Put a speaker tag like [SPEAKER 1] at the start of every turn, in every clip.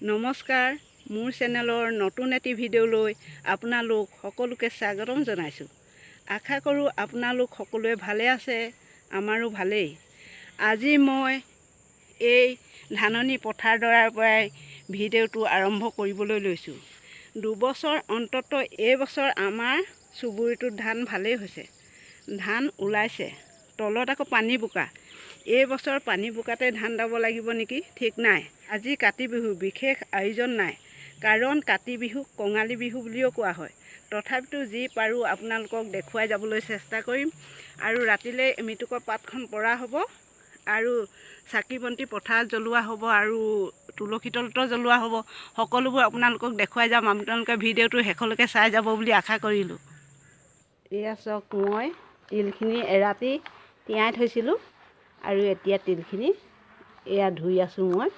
[SPEAKER 1] নমস্কাৰ, মোৰ চেনেলৰ নতুন এটি ভিডিঅ'লৈ আপোনালোক সকলোকে স্বাগতম জনাইছোঁ। আশা কৰোঁ আপোনালোক সকলোৱে ভালে আছে, আমাৰো ভালেই। আজি মই এই ধাননি পথাৰডৰাৰ পৰাই ভিডিঅ'টো আৰম্ভ কৰিবলৈ লৈছোঁ। দুবছৰ অন্তত এইবছৰ আমাৰ চুবুৰীটোত ধান ভালেই হৈছে, ধান ওলাইছে। তলত আকৌ পানী বোকা, এইবছৰ পানী বোকাতে ধান দাব লাগিব নেকি ঠিক নাই। আজি কাতি বিহু, বিশেষ আয়োজন নাই, কাৰণ কাতি বিহুক কঙালী বিহু বুলিও কোৱা হয়। তথাপিতো যি পাৰোঁ আপোনালোকক দেখুৱাই যাবলৈ চেষ্টা কৰিম। আৰু ৰাতিলৈ মৃতকৰ পাতখন পৰা হ'ব আৰু চাকি বন্তি পথাৰত জ্বলোৱা হ'ব আৰু তুলসী তলতো জ্বলোৱা হ'ব। সকলোবোৰ আপোনালোকক দেখুৱাই যাম, আপোনালোকে ভিডিঅ'টো শেষলৈকে চাই যাব বুলি আশা কৰিলোঁ। এয়া চাওক, মই তিলখিনি এৰাতি তিয়াই থৈছিলোঁ আৰু এতিয়া তিলখিনি এয়া ধুই আছোঁ। মই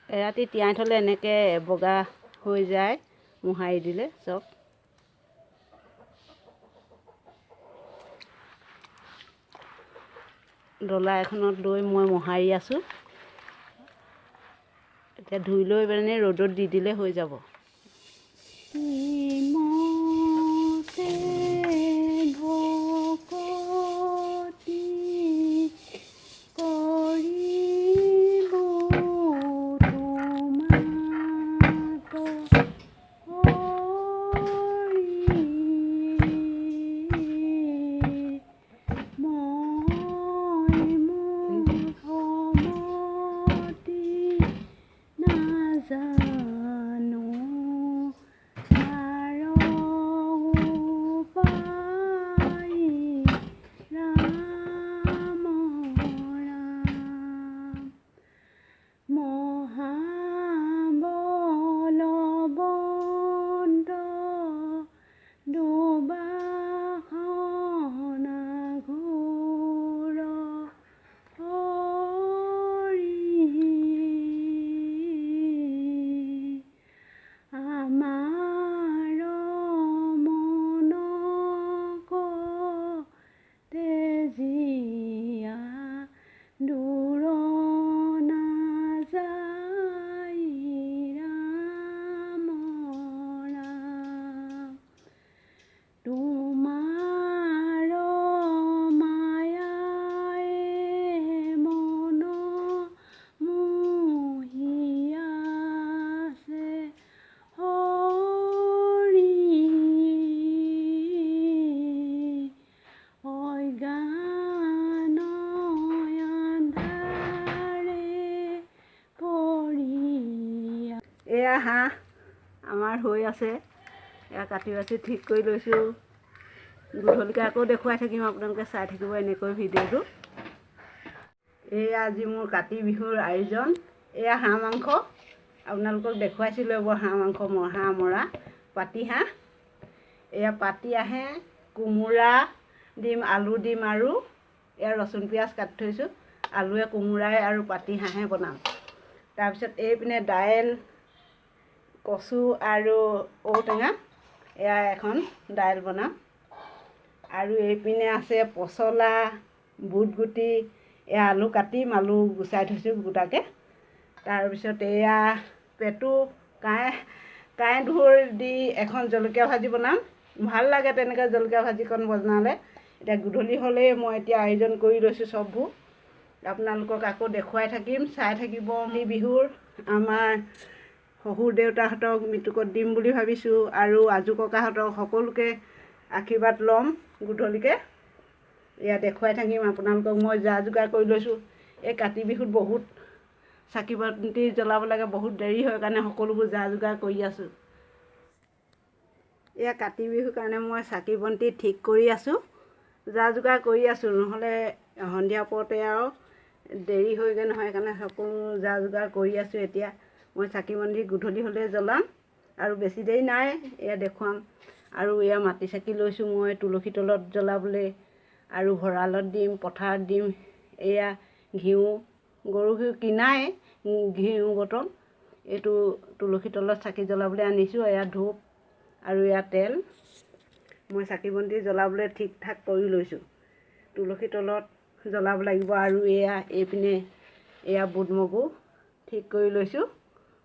[SPEAKER 1] এৰাতি তিয়াই থ'লে এনেকৈ বগা হৈ যায় মোহাৰি দিলে। চাওক, ডলা এখনত লৈ মই মোহাৰি আছোঁ। এতিয়া ধুই লৈ পেলানি ৰ'দত দি দিলে হৈ যাব। এয়া হাঁহ আমাৰ হৈ আছে, এয়া কাটি বাচি ঠিক কৰি লৈছোঁ। গধূলিকৈ আকৌ দেখুৱাই থাকিম, আপোনালোকে চাই থাকিব এনেকৈ ভিডিঅ'টো। এয়া আজি মোৰ কাতি বিহুৰ আয়োজন। এয়া হাঁহ মাংস আপোনালোকক দেখুৱাইছিলোঁ, এইবোৰ হাঁহ মাংস, হাঁহ মৰা পাতি হাঁহ। এয়া পাতি আহে, কোমোৰা দিম, আলু দিম আৰু এয়া ৰচুন পিঁয়াজ কাটি থৈছোঁ। আলুৱে কোমোৰাই আৰু পাতি হাঁহে বনাম। তাৰপিছত এইপিনে দাইল, কচু আৰু ঔটেঙা, এয়া এখন দাইল বনাম। আৰু এইপিনে আছে পচলা, বুটগুটি, এয়া আলু কাটিম, আলু গুচাই থৈছোঁ গোটাকৈ। তাৰপিছত এয়া পেটু কাঁই ধুৰ দি এখন জলকীয়া ভাজি বনাম। ভাল লাগে তেনেকৈ জলকীয়া ভাজিকণ বনালে। এতিয়া গধূলি হ'লেই মই এতিয়া আয়োজন কৰি লৈছোঁ চববোৰ, আপোনালোকক আকৌ দেখুৱাই থাকিম, চাই থাকিব। বিহুৰ আমাৰ শহুৰ দেউতাহঁতক মৃতকত দিম বুলি ভাবিছোঁ আৰু আজু ককাহঁতক সকলোকে আশীৰ্বাদ ল'ম গধূলিকৈ। এয়া দেখুৱাই থাকিম আপোনালোকক। মই যা যোগাৰ কৰি লৈছোঁ। এই কাতি বিহুত বহুত চাকি বন্তি জ্বলাব লাগে, বহুত দেৰি হয় কাৰণে সকলোবোৰ যা যোগাৰ কৰি আছোঁ। এয়া কাতি বিহুৰ কাৰণে মই চাকি বন্তি ঠিক কৰি আছোঁ, যা যোগাৰ কৰি আছোঁ, নহ'লে সন্ধিয়া পৰতে আৰু দেৰি হয়গৈ নহয়, সেইকাৰণে সকলো যা যোগাৰ কৰি আছোঁ। এতিয়া মই চাকি বন্তি গধূলি হ'লে জ্বলাম আৰু বেছি দেৰি নাই, এয়া দেখুৱাম। আৰু এয়া মাটি চাকি লৈছোঁ মই তুলসী তলত জ্বলাবলৈ আৰু ভঁৰালত দিম, পথাৰত দিম। এয়া ঘিউ, গৰু ঘিউ কিনাই ঘিউ বটল, এইটো তুলসী তলত চাকি জ্বলাবলৈ আনিছোঁ। এয়া ধূপ আৰু এয়া তেল। মই চাকি বন্তি জ্বলাবলৈ ঠিক ঠাক কৰি লৈছোঁ, তুলসী তলত জ্বলাব লাগিব। আৰু এয়া এইপিনে এয়া বুট মগু ঠিক কৰি লৈছোঁ,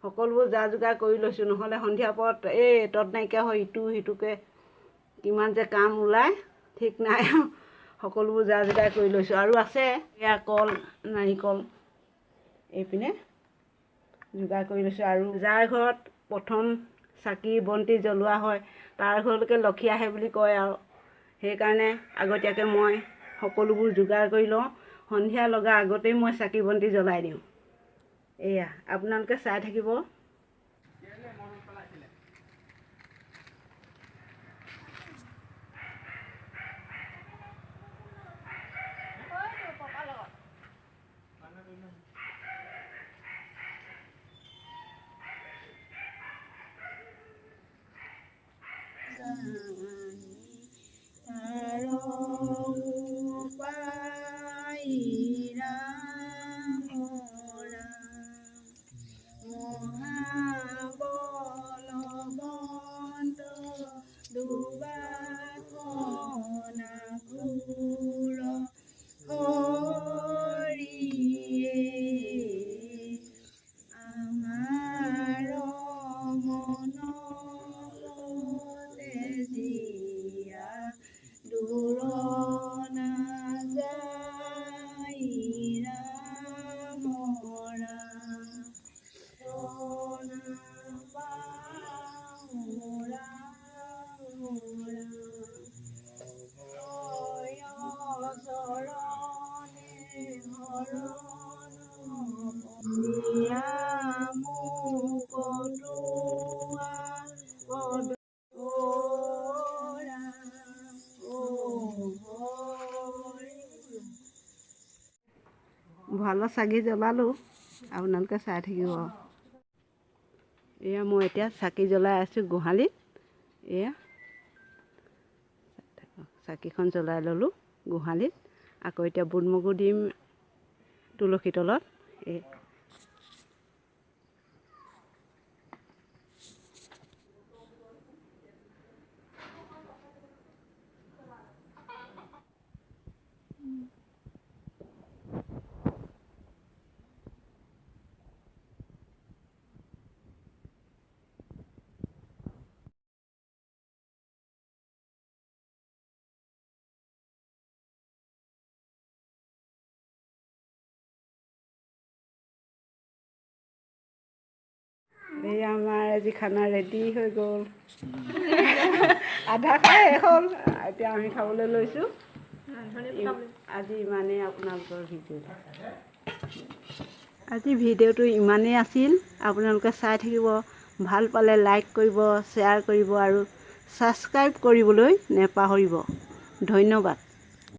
[SPEAKER 1] সকলোবোৰ যা যোগাৰ কৰি লৈছোঁ। নহ'লে সন্ধিয়া পৰত এই তত নাইকিয়া হয়, ইটো সিটোকে কিমান যে কাম ওলায় ঠিক নাই। সকলোবোৰ যা যোগাৰ কৰি লৈছোঁ। আৰু আছে এয়া কল, নাৰিকল এইপিনে যোগাৰ কৰি লৈছোঁ। আৰু যাৰ ঘৰত প্ৰথম চাকি বন্তি জ্বলোৱা হয় তাৰ ঘৰলৈকে লক্ষী আহে বুলি কয় আৰু সেইকাৰণে আগতীয়াকৈ মই সকলোবোৰ যোগাৰ কৰি লওঁ। সন্ধিয়া লগা আগতেই মই চাকি বন্তি জ্বলাই দিওঁ। এয়া আপোনালোকে চাই থাকিব। ভঁৰালত চাকি জ্বলালোঁ, আপোনালোকে চাই থাকিব। এয়া মই এতিয়া চাকি জ্বলাই আছোঁ গোহালিত। এয়া চাকিখন জ্বলাই ল'লোঁ গোহালিত। আকৌ এতিয়া বুট মগু দিম তুলসী তলত। এই এই আমাৰ আজি খানা ৰেডি হৈ গ'ল, আধা খাই শেষ হ'ল, এতিয়া আমি খাবলৈ লৈছোঁ। আজি ইমানেই আপোনালোকৰ ভিডিঅ'টো, আজি ভিডিঅ'টো ইমানেই আছিল। আপোনালোকে চাই থাকিব, ভাল পালে লাইক কৰিব, শ্বেয়াৰ কৰিব আৰু ছাবস্ক্ৰাইব কৰিবলৈ নেপাহৰিব। ধন্যবাদ।